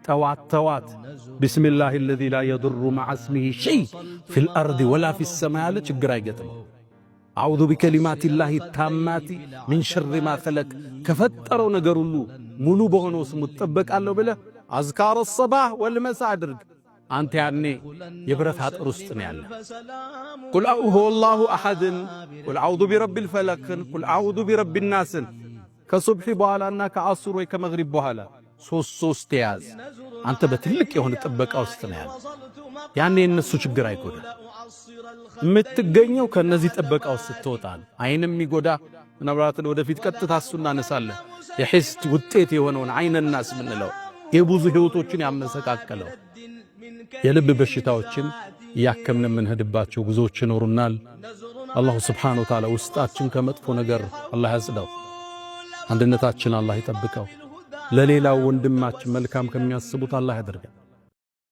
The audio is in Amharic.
ጠዋት ጠዋት بسم الله الذي لا يضر مع اسمه شيء في الأرض ولا في السماء ያለ ችግር አይገጥመው። أعوذ بكلمات الله التامات من شر ما خلق ከፈጠረው ነገር ሁሉ ሙሉ በሆነው ስሙ እጠበቃለሁ ብለህ أذكار الصباح والمساء አድርግ። አንተ ያኔ የብረት አጥር ውስጥ ነው ያለ። قل هو الله أحد ን፣ قل أعوذ برب الفلق ን፣ قل أعوذ برب الناس ን ከሱብሒ በኋላና ከዐሱር ወይ ከመግሪብ በኋላ ሶስት ሶስት ያዝ። አንተ በትልቅ የሆነ ጥበቃ ውስጥ ነው ያለ። ያኔ የእነሱ ችግር አይጎዳ። የምትገኘው ከነዚህ ጥበቃ ውስጥ ስትወጣ ነው። አይን የሚጎዳ ምናልባት ወደፊት ቀጥታ እሱ እናነሳለን። የሒስድ ውጤት የሆነውን عين الناس ምንለው የብዙ ህይወቶችን ያመሰቃቀለው የልብ በሽታዎችን እያከምን የምንሄድባቸው ጉዞዎች ይኖሩናል። الله سبحانه وتعالى ውስጣችን ከመጥፎ ነገር አላህ ያጽዳው። አንድነታችን አላህ ይጠብቀው። ለሌላው ወንድማችን መልካም ከሚያስቡት አላህ ያደርገን።